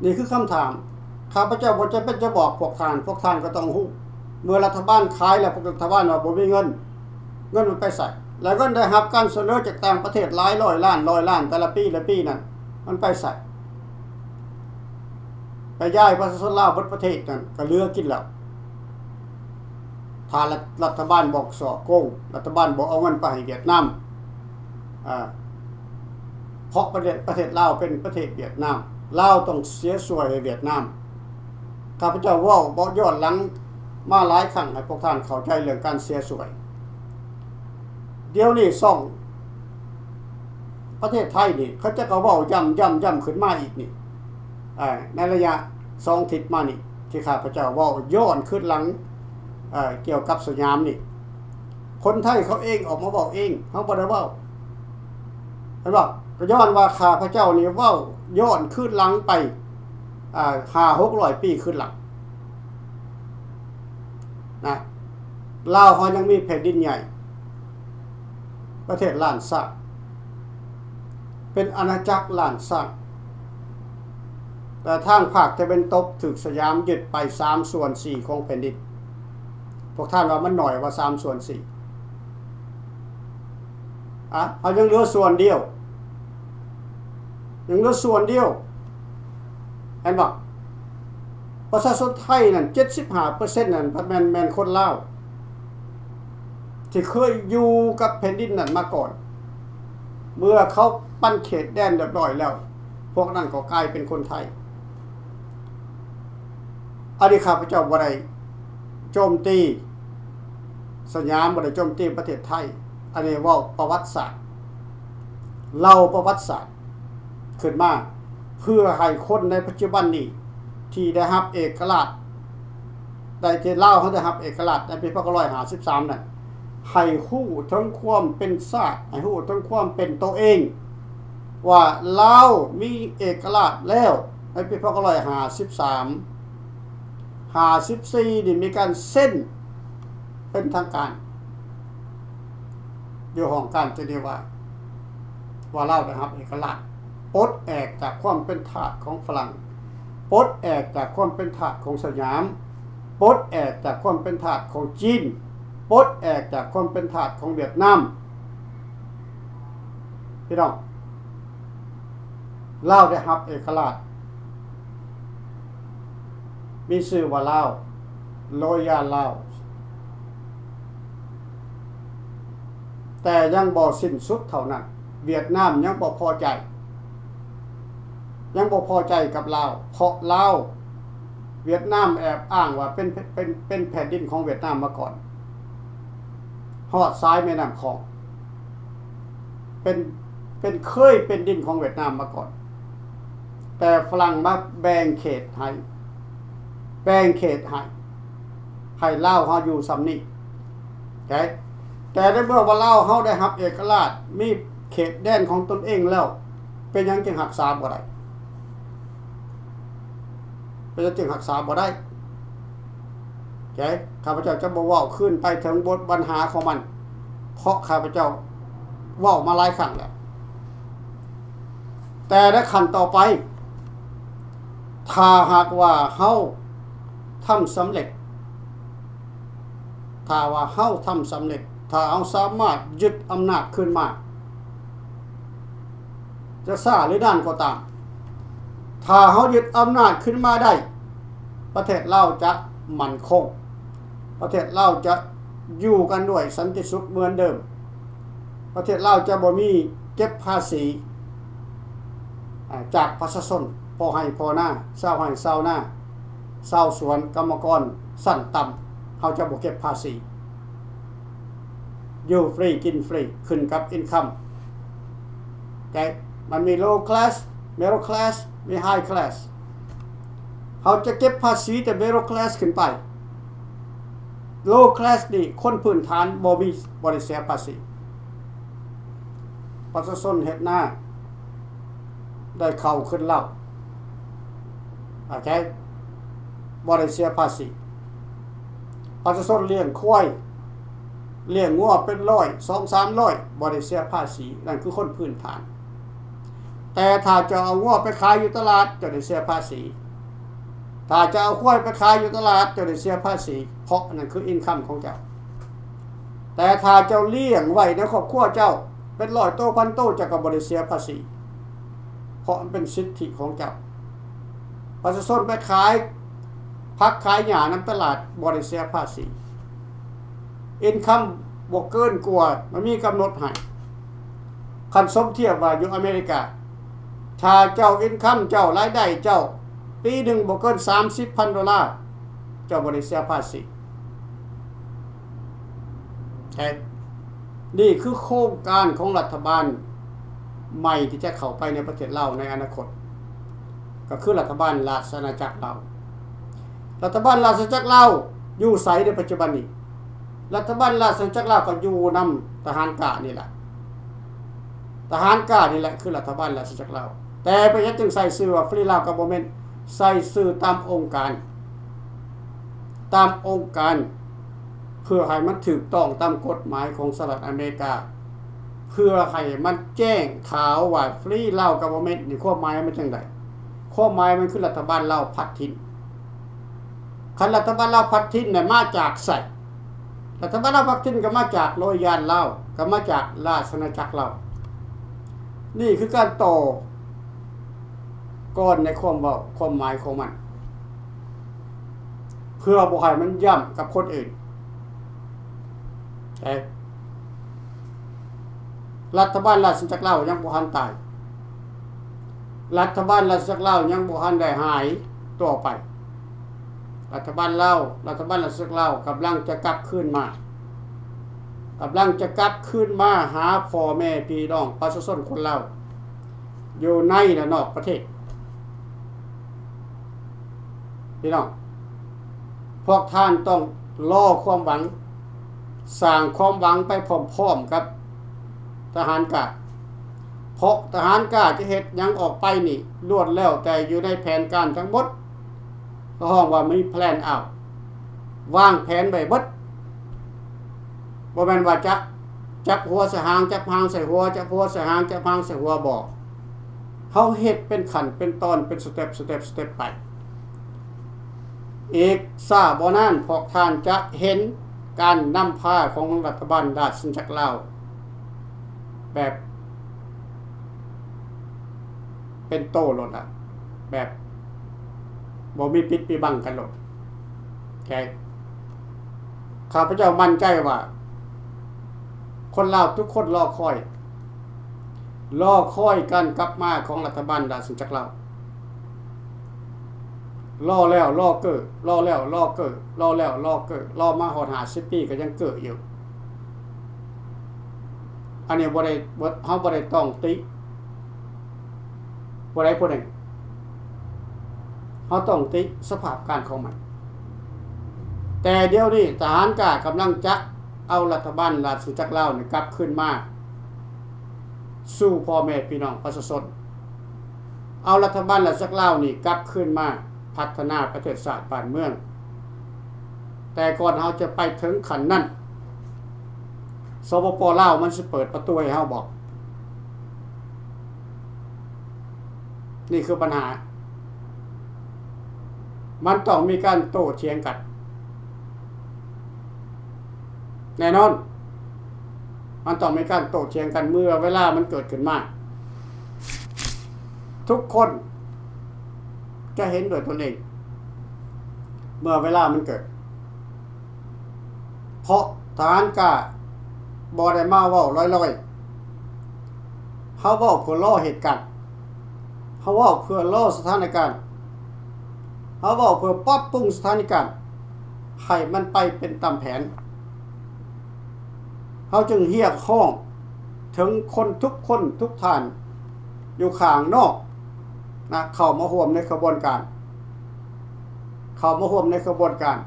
ນີ້ຄືຄຳຖາມ. ຂ້າພະເຈົ້າບໍ່ຈຳເປັນຈະບອກພວກທ່ານ, ພວກທ່ານກໍຕ້ອງຮູ້. ເມື່ອລັດຖະບານຂາຍແລ້ວ, ພວກລັດຖະບານວ່າບໍ່ມີເງິນ, ເງິນມັນໄປໃສ? ແລະເງິນໄດ້ຮັບການຊ່ວຍເຫຼືອຈາກຕ່າງປະເທດຫຼາຍຮ້ອຍລ້ານ, ຮ້ອຍລ້ານ, ແຕ່ລະປີ, ລະປີນັ້ນ ມັນໄປໃສ? ໄປຢາຍປະຊາຊົນລາວເບິດປະເທດນັ້ນ ກໍເຫຼືອກິນແລ້ວ. ຖ້າລັດ, ລັດຖະບານບໍ່ສໍ້ໂກງ, ລັດຖະບານບໍ່ເອົາເງິນໄປໃຫ້ຫວຽດນາມ, ອາ, ເພາະປະເທດ, ປະເທດລາວເປັນປະເທດຫວຽດນາມ, ລາວຕ້ອງເສຍສ່ວຍໃຫ້ຫວຽດນາມ. ຂ້າພະເຈົ້າເວົ້າ, ເວົ້າຍ້ອນຫຼັງມາຫຼາຍຄັ້ງ ໃຫ້ພວກທ່ານເຂົ້າໃຈເລື່ອງການເສຍສ່ວຍ. ດຽວນີ້ຊ່ອງປະເທດໄທນີ້ ເຂົາເຈົ້າກໍເວົ້າຢ້ຳ, ຢ້ຳ, ຢ້ຳຂຶ້ນມາອີກນີ້, ອາ, ໃນໄລຍະສອງທິດມານີ້ ທີ່ຂ້າພະເຈົ້າເວົ້າຍ້ອນຄືນຫຼັງ, ເອີ, ກ່ຽວກັບສະຫຍາມນີ້, ຄົນໄທເຂົາເອງອອກມາເວົ້າເອງ, ເຮົາບໍ່ໄດ້ເວົ້າ. ເຫັນບໍ່? ກໍຍ້ອນວ່າຂ້າພະເຈົ້ານີ້ເວົ້າຍ້ອນຄືນຫຼັງໄປ, ອາ, ຫ້າຫົກຮ້ອຍປີຄືນຫຼັງນະ. ລາວເຮົາຍັງມີແຜ່ນດິນໃຫຍ່, ປະເທດລ້ານຊ້າງ, ເປັນອານາຈັກລ້ານຊ້າງ, ແຕ່ທາງພາກຕາເວັນຕົກຖືກສະຫຍາມຍຶດໄປສາມສ່ວນສີ່ຂອງແຜ່ນດິນ. ພວກທ່ານວ່າມັນໜ້ອຍວ່າສາມສ່ວນສີ່? ອະ, ເຮົາຍັງເຫຼືອສ່ວນດຽວ, ຍັງເຫຼືອສ່ວນດຽວ. ເຫັນບໍ່? ປະຊາຊົນໄທນັ້ນ ເຈັດສິບຫ້າເປີເຊັນນັ້ນ ແມ່ນ, ແມ່ນຄົນລາວ ທີ່ເຄີຍຢູ່ກັບແຜ່ນດິນນັ້ນມາກ່ອນ. ເມື່ອເຂົາປັນເຂດແດນຮຽບຮ້ອຍແລ້ວ, ພວກນັ້ນກໍກາຍເປັນຄົນໄທ. ອັນນີ້ຂ້າພະເຈົ້າບໍ່ໄດ້ໂຈມຕີສະຫຍາມ, ບໍ່ໄດ້ໂຈມຕີປະເທດໄທ, ອັນນີ້ເວົ້າປະຫວັດສາດ, ເລົ່າປະຫວັດສາດ ຂຶ້ນມາ ເພື່ອໃຫ້ຄົນໃນປັດຈຸບັນນີ້ທີ່ໄດ້ຮັບເອກະລາດ, ໄດ້ ທີ່ລາວເຮົາໄດ້ຮັບເອກະລາດໃນປີພັນເກົ້າຮ້ອຍຫ້າສິບສາມນັ້ນ ໃຫ້ຮູ້ເຖິງຄວາມເປັນຊາດ, ໃຫ້ຮູ້ເຖິງຄວາມເປັນໂຕເອງ ວ່າລາວມີເອກະລາດແລ້ວໃນປີພັນເກົ້າຮ້ອຍຫ້າສິບສາມ. ຫ້າສິບສີ່ນີ້ມີການເຊັນເປັນທາງການຢູ່ຫ້ອງການເຈນີວາ ວ່າລາວໄດ້ຮັບເອກະລາດ, ປົດແອກຈາກຄວາມເປັນທາດຂອງຝຣັ່ງ, ປົດແອກຈາກຄວາມເປັນທາດຂອງສະຫຍາມ, ປົດແອກຈາກຄວາມເປັນທາດຂອງຈີນ, ປົດແອກຈາກຄວາມເປັນທາດຂອງຫວຽດນາມ. ພີ່ນ້ອງ, ລາວໄດ້ຮັບເອກະລາດ, ມີຊື່ວ່າລາວ, ໂຣຢາລາວ. ແຕ່ຍັງບໍ່ສິ້ນສຸດເທົ່ານັ້ນ, ຫວຽດນາມຍັງບໍ່ພໍໃຈ, ຍັງບໍ່ພໍໃຈກັບລາວ, ເພາະລາວ ຫວຽດນາມແອບອ້າງວ່າເປັນ ເປັນ ເປັນແຜ່ນດິນຂອງຫວຽດນາມມາກ່ອນ ຮອດສາຍແມ່ນ້ຳຂອງ ເປັນ ເປັນ ເຄີຍເປັນດິນຂອງຫວຽດນາມມາກ່ອນ ແຕ່ຝຣັ່ງມາແບ່ງເຂດໃຫ້ ແບ່ງເຂດໃຫ້ ໃຫ້ລາວເຮົາຢູ່ສ່ຳນີ້ ແຕ່ໃນເມື່ອວ່າລາວເຮົາໄດ້ຮັບເອກະລາດ ມີເຂດແດນຂອງຕົນເອງແລ້ວ ເປັນຫຍັງຈຶ່ງຮັກສາບໍ່ໄດ້? ເປັນຫຍັງຈຶ່ງຮັກສາບໍ່ໄດ້? ໂອເຄ ຂ້າພະເຈົ້າຈະບໍ່ເວົ້າຄືນໄປເຖິງບົດບັນຫາຂອງມັນ ເພາະຂ້າພະເຈົ້າເວົ້າມາຫຼາຍຄັ້ງແລ້ວ. ແຕ່ໃນຂັ້ນຕໍ່ໄປ ຖ້າຫາກວ່າເຮົາທຳສຳເລັດ ຖ້າວ່າເຮົາທຳສຳເລັດ, ຖ້າເຮົາສາມາດຍຶດອຳນາດຄືນມາ, ຈະຊ້າຫຼືນານກໍຕາມ, ຖ້າເຮົາຍຶດອຳນາດຄືນມາໄດ້, ປະເທດລາວຈະໝັ້ນຄົງ, ປະເທດລາວຈະຢູ່ກັນດ້ວຍສັນຕິສຸກເໝືອນເດີມ, ປະເທດລາວຈະບໍ່ມີເກັບພາສີ ອາ ຈາກປະຊາຊົນ, ພໍ່ໄຮ່ພໍ່ນາ, ຊາວໄຮ່ຊາວນາ, ຊາວສວນ, ກຳມະກອນຊັ້ນຕ່ຳ, ເຮົາຈະບໍ່ເກັບພາສີ. ຢູ່ຟຣີກິນຟຣີ ຂຶ້ນກັບອິນຄຳ. ໂອເຄ ມັນມີ low class, middle class, ມີ high class. ເຮົາຈະເກັບພາສີແຕ່ middle class ຂຶ້ນໄປ. Low class ນີ້ຄົນພື້ນຖານບໍ່ມີ ບໍ່ໄດ້ເສຍພາສີ. ປະຊາຊົນເຮັດນາໄດ້ເຂົ້າຂຶ້ນເລົ້າ. ໂອເຄ ບໍ່ໄດ້ເສຍພາສີ. ປະຊາຊົນລ້ຽງຄວາຍ, ລ້ຽງງົວເປັນຮ້ອຍ, ສອງສາມຮ້ອຍ, ບໍ່ໄດ້ເສຍພາສີ. ນັ້ນຄືຄົນພື້ນຖານ. ແຕ່ຖ້າເຈົ້າເອົາງົວໄປຂາຍຢູ່ຕະຫຼາດ, ເຈົ້າໄດ້ເສຍພາສີ. ຖ້າເຈົ້າເອົາຄວາຍໄປຂາຍຢູ່ຕະຫຼາດ, ເຈົ້າໄດ້ເສຍພາສີ, ເພາະນັ້ນຄືອິນຄຳຂອງເຈົ້າ. ແຕ່ຖ້າເຈົ້າລ້ຽງໄວ້ໃນຄອບຄົວເຈົ້າເປັນຮ້ອຍໂຕ, ພັນໂຕ, ເຈົ້າກໍບໍ່ໄດ້ເສຍພາສີ, ເພາະມັນເປັນສິດທິຂອງເຈົ້າ. ປະຊາຊົນໄປຂາຍຜັກຂາຍຫຍ້ານຳຕະຫຼາດ ບໍ່ໄດ້ເສຍພາສີ. ອິນຄຳບໍ່ເກີນກວ່າ ມັນມີກຳນົດໃຫ້. ຄັນສົມທຽບວ່າຢູ່ອາເມລິກາ, ຖ້າເຈົ້າ ອິນຄຳເຈົ້າ, ລາຍໄດ້ເຈົ້າ ປີໜຶ່ງບໍ່ເກີນສາມສິບພັນໂດລາ, ເຈົ້າບໍ່ໄດ້ເສຍພາສີ. ແທ້ ນີ້ຄືໂຄງການຂອງລັດຖະບານໃໝ່ທີ່ຈະເຂົ້າໄປໃນປະເທດລາວໃນອະນາຄົດ ກໍຄືລັດຖະບານລາຊະອານາຈັກລາວ. ລັດຖະບານລາຊະອານາຈັກລາວຢູ່ໃສໃນປັດຈຸບັນນີ້? ລັດຖະບານລາຊະອານາຈັກລາວກໍຢູ່ນຳທະຫານກ້ານີ້ແຫຼະ. ທະຫານກ້ານີ້ແຫຼະຄືລັດຖະບານລາຊະອານາຈັກລາວ. ແຕ່ເປັນຫຍັງຈຶ່ງໃສ່ຊື່ວ່າ Free Lao Government? ໃສ່ຊື່ຕາມອົງການ, ຕາມອົງການ ເພື່ອໃຫ້ມັນຖືກຕ້ອງຕາມກົດໝາຍຂອງສະຫະລັດອາເມລິກາ, ເພື່ອໃຫ້ມັນແຈ້ງຂ່າວວ່າ Free Lao Government ນີ້ຄວາມໝາຍມັນຈັ່ງໃດ? ຄວາມໝາຍມັນຄືລັດຖະບານລາວພັດຖິ່ນ. ຄັນລັດຖະບານລາວພັດຖິ່ນນະມາຈາກໃສ? ລັດຖະບານລາວພັດຖິ່ນກໍມາຈາກ Royal ລາວ, ກໍມາຈາກລາຊະອານາຈັກລາວ. ນີ້ຄືການຕໍ່ກ່ອນໃນຄວາມເວົ້າ, ຄວາມໝາຍຂອງມັນ, ເພື່ອບໍ່ໃຫ້ມັນຢ້ຳກັບຄົນອື່ນ. ແຕ່ລັດຖະບານລາຊະອານາຈັກລາວຍັງບໍ່ທັນຕາຍ. ລັດຖະບານລາຊະອານາຈັກລາວຍັງບໍ່ທັນໄດ້ຫາຍຕົວໄປ. ລັດຖະບານລາວ, ລັດຖະບານລາຊະອານາຈັກລາວກຳລັງຈະກັບຄືນມາ, ກຳລັງຈະກັບຄືນມາຫາພໍ່ແມ່ພີ່ນ້ອງປະຊາຊົນຄົນລາວ ຢູ່ໃນ ແລະ ນອກປະເທດ. ພີ່ນ້ອງ, ພວກທ່ານຕ້ອງລໍຄວາມຫວັງ, ສ້າງຄວາມຫວັງໄປພ້ອມໆກັບທະຫານກ້າ, ເພາະທະຫານກ້າຈະເຮັດຫຍັງອອກໄປນີ້ ລ້ວນແລ້ວແຕ່ຢູ່ໃນແຜນການທັງໝົດ. ເຂົາຮ້ອງວ່າມີ plan out, ວາງແຜນໄວ້ເບິດ. ບໍ່ແມ່ນວ່າຈະຈັບຫົວໃສ່ຫາງ, ຈັບຫາງໃສ່ຫົວ, ຈັບຫົວໃສ່ຫາງ, ຈັບຫາງໃສ່ຫົວ, ບໍ່. ເຮົາເຮັດເປັນຂັ້ນເປັນຕອນ, ເປັນສະເຕັບ, ສະເຕັບ, ສະເຕັບໄປ. ອີກຊ້າບໍ່ນານ, ພວກທ່ານຈະເຫັນການນຳພາຂອງລັດຖະບານລາຊະອານາຈັກລາວ ແບບເປັນໂຕໂລດລະ, ແບບບໍ່ມີປິດມີບັງກັນໂລດ. ແຕ່ຂ້າພະເຈົ້າໝັ້ນໃຈວ່າ ຄົນລາວທຸກຄົນລໍຄອຍ, ລໍຄອຍການກັບມາຂອງລັດຖະບານລາຊະອານາຈັກລາວ. ລໍແລ້ວລໍເກີ້ ລໍແລ້ວລໍເກີ້ ລໍແລ້ວລໍເກີ້ ລໍມາຮອດຫ້າສິບປີກໍຍັງເກີ້ຢູ່. ອັນນີ້ບໍ່ໄດ້ ບໍ່ ເຮົາບໍ່ໄດ້ຕ້ອງຕິຜູ້ໃດຜູ້ໜຶ່ງ, ເຮົາຕ້ອງຕິສະພາບການຂອງມັນ. ແຕ່ດຽວນີ້ທະຫານກ້າກຳລັງຈະເອົາລັດຖະບານລາຊະອານາຈັກລາວນີ້ກັບຄືນມາ ສູ່ພໍ່ແມ່ພີ່ນ້ອງປະຊາຊົນ, ເອົາລັດຖະບານລາຊະອານາຈັກລາວນີ້ກັບຄືນມາພັດທະນາປະເທດຊາດບ້ານເມືອງ. ແຕ່ກ່ອນເຮົາຈະໄປເຖິງຂັ້ນນັ້ນ ສປປ ລາວມັນຊິເປີດປະຕູໃຫ້ເຮົາບໍ່? ນີ້ຄືບັນຫາ. ມັນຕ້ອງມີການໂຕ້ຖຽງກັນ ແນ່ນອນ ມັນຕ້ອງມີການໂຕ້ຖຽງກັນ. ເມື່ອເວລາມັນເກີດຂຶ້ນມາ ທຸກຄົນຈະເຫັນດ້ວຍຕົນເອງ ເມື່ອເວລາມັນເກີດ. ເພາະທະຫານກ້າບໍ່ໄດ້ມາເວົ້າລອຍໆ, ເຮົາເວົ້າເພື່ອລໍເຫດການ, ເຮົາເວົ້າເພື່ອລໍສະຖານະການ, ເຮົາເວົ້າເພື່ອປັບປຸງສະຖານະການໃຫ້ມັນໄປເປັນຕາມແຜນ. ເຮົາຈຶ່ງຮຽກຮ້ອງເຖິງຄົນທຸກຄົນທຸກທ່ານຢູ່ຂ້າງນອກນະ ເຂົ້າມາຮ່ວມໃນຂະບວນການ, ເຂົ້າມາຮ່ວມໃນຂະບວນການ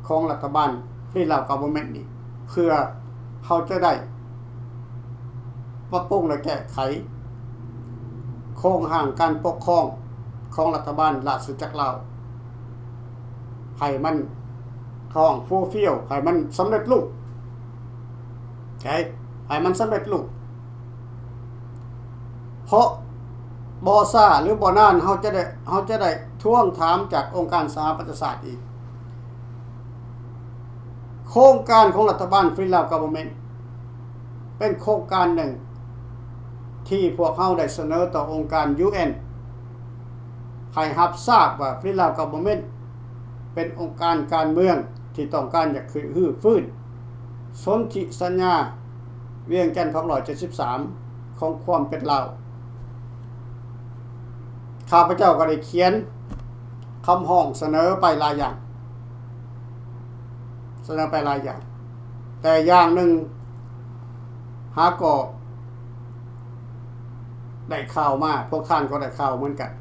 ຂອງລັດຖະບານ Free Lao Government ນີ້ ເພື່ອເຮົາຈະໄດ້ປັບປຸງ ແລະ ແກ້ໄຂໂຄງຮ່າງການປົກຄອງຂອງລັດຖະບານລາຊະອານາຈັກລາວ ໃຫ້ມັນ ເຂົາຮ້ອງ fulfill ໃຫ້ມັນສຳເລັດຮູບ ໃຫ້ມັນສຳເລັດຮູບ. ເພາະບໍ່ຊ້າ ຫຼື ບໍ່ນານ ເຮົາຈະໄດ້ ເຮົາຈະໄດ້ທວງຖາມຈາກອົງການສະຫະປະຊາຊາດອີກ. ໂຄງການຂອງລັດຖະບານ Free Lao Government ເປັນໂຄງການໜຶ່ງທີ່ພວກເຮົາໄດ້ສະເໜີຕໍ່ອົງການ UN ໃຫ້ຮັບຊາບວ່າ Free Lao Government ເປັນອົງການການເມືອງທີ່ຕ້ອງການຢາກຄື ຮື້ຟື້ນສົນທິສັນຍາວຽງຈັນ ສອງຮ້ອຍເຈັດສິບສາມ ຂອງຄວາມເປັນລາວ. ຂ້າພະເຈົ້າກໍໄດ້ຂຽນຄຳຮ້ອງສະເໜີໄປຫຼາຍຢ່າງ, ສະເໜີໄປຫຼາຍຢ່າງ, ແຕ່ຢ່າງໜຶ່ງຫາກໍ ໄດ້ຂ່າວມາ, ພວກທ່ານກໍໄດ້ຂ່າວເໝືອນກັນ.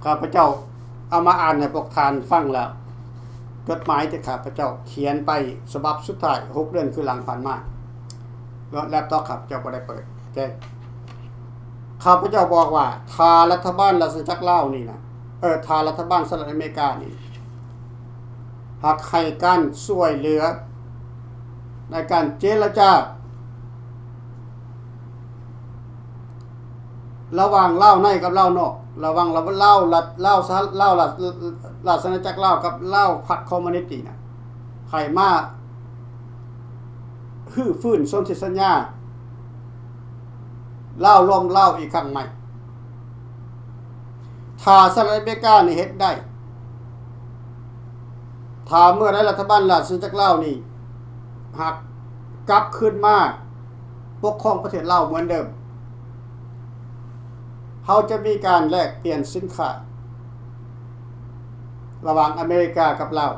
ຂ້າພະເຈົ້າເອົາມາອ່ານໃຫ້ພວກທ່ານຟັງແລ້ວ, ຈົດໝາຍທີ່ຂ້າພະເຈົ້າຂຽນໄປສະບັບສຸດທ້າຍ ຫົກເດືອນຄືຫຼັງຜ່ານມາ, ແລັບທັອບຂ້າພະເຈົ້າບໍ່ໄດ້ເປີດ. ໂອເຄ, ຂ້າພະເຈົ້າບອກວ່າ ຖ້າລັດຖະບານລາຊະອານາຈັກລາວນີ້ນະ, ເອີ, ຖ້າລັດຖະບານສະຫະລັດອາເມລິການີ້ ຫາກໃຫ້ການຊ່ວຍເຫຼືອໃນການເຈລະຈາ ລະຫວ່າງລາວໃນກັບລາວນອກ, ລະຫວ່າງລາວ ລາວ ລາວ ລາວ ລາຊະອານາຈັກລາວກັບລາວພັກຄອມມູນິດນີ້ນະ, ໃຫ້ມາຮື້ຟື້ນສົນທິສັນຍາລາວລວມລາວອີກຄັ້ງໃໝ່. ຖ້າສະຫະລັດອາເມລິການີ້ເຮັດໄດ້, ຖ້າເມື່ອໃດລັດຖະບານລາຊະອານາຈັກລາວນີ້ຫາກກັບຄືນມາປົກຄອງປະເທດລາວເໝືອນເດີມ, ເຮົາຈະມີການແລກປ່ຽນສິນຄ້າລະຫວ່າງອາເມລິກາກັບລາວ.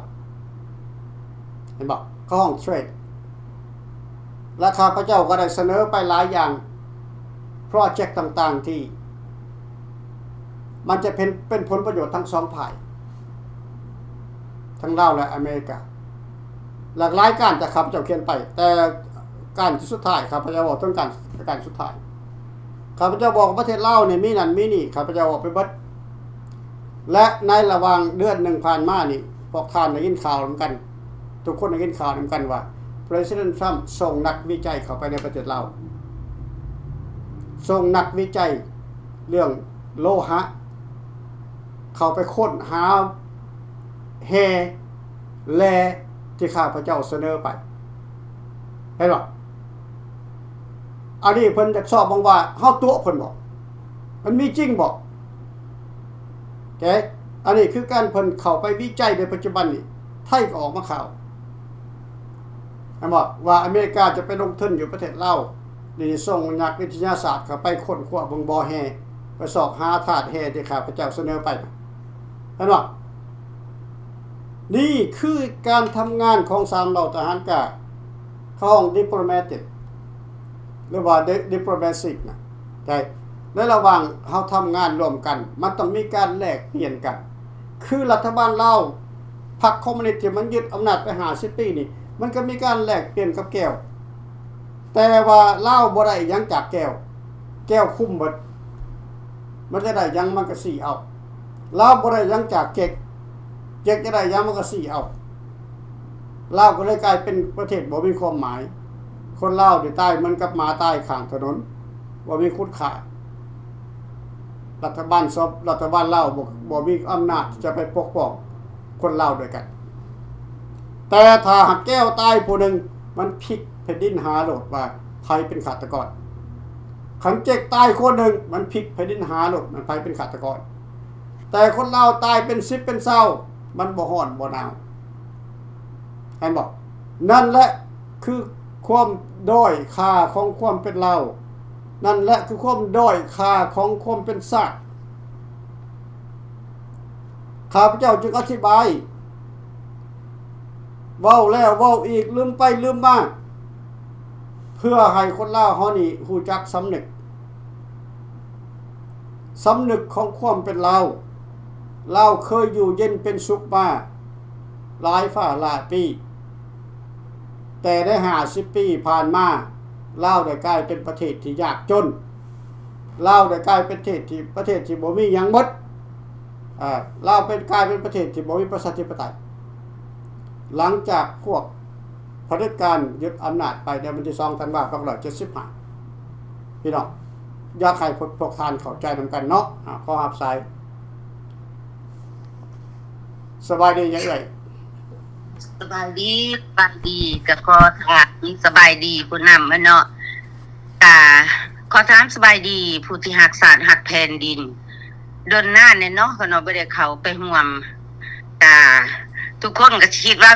ເຫັນບໍ່? ເຂົາຮ້ອງເທຣດ. ແລະ ຂ້າພະເຈົ້າກໍໄດ້ສະເໜີໄປຫຼາຍຢ່າງ, ໂປຣເຈັກຕ່າງໆ ທີ່ມັນຈະເປັນ ເປັນຜົນປະໂຫຍດທັງສອງຝ່າຍ, ທັງລາວ ແລະ ອາເມລິກາ. ຫຼາກຫຼາຍການທີ່ຂ້າພະເຈົ້າຂຽນໄປ, ແຕ່ການທີ່ສຸດທ້າຍ ຂ້າພະເຈົ້າເວົ້າເຖິງການ ການສຸດທ້າຍ. ຂ້າພະເຈົ້າບອກວ່າປະເທດລາວນີ້ມີນັ້ນມີນີ້, ຂ້າພະເຈົ້າເວົ້າໄປເບິດ. ແລະ ໃນລະຫວ່າງເດືອນໜຶ່ງຜ່ານມານີ້ ພວກທ່ານໄດ້ຍິນຂ່າວນຳກັນ, ທຸກຄົນໄດ້ຍິນຂ່າວນຳກັນວ່າ ປະທານ Trump ສົ່ງນັກວິໄຈເຂົ້າໄປໃນປະເທດລາວ, ສົ່ງນັກວິໄຈເລື່ອງໂລຫະເຂົ້າໄປຄົ້ນຫາແຮ່ ແຮ່ທີ່ຂ້າພະເຈົ້າສະເໜີໄປ. ເຫັນບໍ່? ອັນນີ້ເພິ່ນຢາກຊອກເບິ່ງວ່າເຮົາຕົວະເພິ່ນບໍ່? ມັນມີຈິງບໍ່? ໂອເຄ, ອັນນີ້ຄືການເພິ່ນເຂົ້າໄປວິໄຈໃນປັດຈຸບັນນີ້, ໄທກໍອອກມາຂ່າວ, ເຫັນບໍ່? ວ່າອາເມລິກາຈະໄປລົງທຶນຢູ່ປະເທດລາວ, ນີ້ສົ່ງນັກວິທະຍາສາດເຂົ້າໄປຄົ້ນຄວ້າເບິ່ງບໍ່ແຮ່, ໄປຊອກຫາທາດແຮ່ທີ່ຂ້າພະເຈົ້າສະເໜີໄປ, ເຫັນບໍ່? ນີ້ຄືການທຳງານຂອງສາມເຫຼົ່າທະຫານກາງ ເຂົາຮ້ອງ diplomatic ຫຼືວ່າ diplomatic ນະ ໃນລະຫວ່າງເຮົາທຳງານຮ່ວມກັນ ມັນຕ້ອງມີການແລກປ່ຽນກັນ. ຄືລັດຖະບານລາວ ພັກຄອມມູນິດທີ່ມັນຍຶດອຳນາດໄປຫ້າສິບປີນີ້ ມັນກໍມີການແລກປ່ຽນກັບແກວ ແຕ່ວ່າລາວບໍ່ໄດ້ຫຍັງຈາກແກວ ແກວຄຸມເບິດ ມັນຈະໄດ້ຫຍັງມັນກໍຊີ້ເອົາ. ລາວບໍ່ໄດ້ຫຍັງຈາກເຈັກ ເຈັກຈະໄດ້ຫຍັງມັນກໍຊີ້ເອົາ. ລາວກໍເລີຍກາຍເປັນປະເທດບໍ່ມີຄວາມໝາຍ. ຄົນລາວນີ້ຕາຍເໝືອນກັບໝາຕາຍຂ້າງຖະໜົນ ບໍ່ມີຄຸນຄ່າ. ລັດຖະບານສອບ ລັດຖະບານລາວບໍ່ ບໍ່ມີອຳນາດທີ່ຈະໄປປົກປ້ອງຄົນລາວດ້ວຍກັນ. ແຕ່ຖ້າຫາກແກວຕາຍຜູ້ໜຶ່ງ ມັນພິກແຜ່ນດິນຫາໂລດວ່າໃຜເປັນຄາດຕະກອນ. ຄັນເຈັກຕາຍຄົນໜຶ່ງ ມັນພິກແຜ່ນດິນຫາໂລດວ່າໃຜເປັນຄາດຕະກອນ. ແຕ່ຄົນລາວຕາຍເປັນສິບເປັນຊາວ ມັນບໍ່ຮ້ອນບໍ່ໜາວ. ເຫັນບໍ່? ນັ້ນແຫຼະຄືຄວາມດ້ອຍຄ່າຂອງຄວາມເປັນລາວ. ນັ້ນແຫຼະຄືຄວາມດ້ອຍຄ່າຂອງຄວາມເປັນຊາດ. ຂ້າພະເຈົ້າຈຶ່ງອະທິບາຍ ເວົ້າແລ້ວເວົ້າອີກ ລືມໄປລືມມາ ເພື່ອໃຫ້ຄົນລາວເຮົານີ້ຮູ້ຈັກສຳນຶກ ສຳນຶກຂອງຄວາມເປັນລາວ. ລາວເຄີຍຢູ່ເຢັນເປັນສຸກມາຫຼາຍຟ້າຫຼາຍປີ, ແຕ່ໃນຫ້າສິບປີຜ່ານມາ ລາວໄດ້ກາຍເປັນປະເທດທີ່ຍາກຈົນ, ລາວໄດ້ກາຍເປັນເທດທີ່ ປະເທດທີ່ບໍ່ມີຫຍັງໝົດ. ອາ ລາວເປັນ ກາຍເປັນປະເທດທີ່ບໍ່ມີປະຊາທິປະໄຕ ຫຼັງຈາກພວກຜະເດັດການຍຶດອຳນາດໄປໃນວັນທີສອງທັນວາ ສອງພັນເກົ້າຮ້ອຍເຈັດສິບຫ້າ. ພີ່ນ້ອງ ຢາກໃຫ້ພວກ ພວກທ່ານເຂົ້າໃຈນຳກັນເນາະ. ອາ ຂໍຮັບສາຍ. ສະບາຍດີຍາເອື້ອຍ. ສະບາຍດີ ສະບາຍດີ ກໍຂໍຖາມສະບາຍດີຜູ້ນຳເນາະ. ກະຂໍຖາມສະບາຍດີຜູ້ທີ່ຮັກຊາດຮັກແຜ່ນດິນ. ດົນນານແລ້ວເນາະ ຂ້ານ້ອຍບໍ່ໄດ້ເຂົ້າໄປຮ່ວມ. ກະທຸກຄົນກໍຊິຄິດວ່າ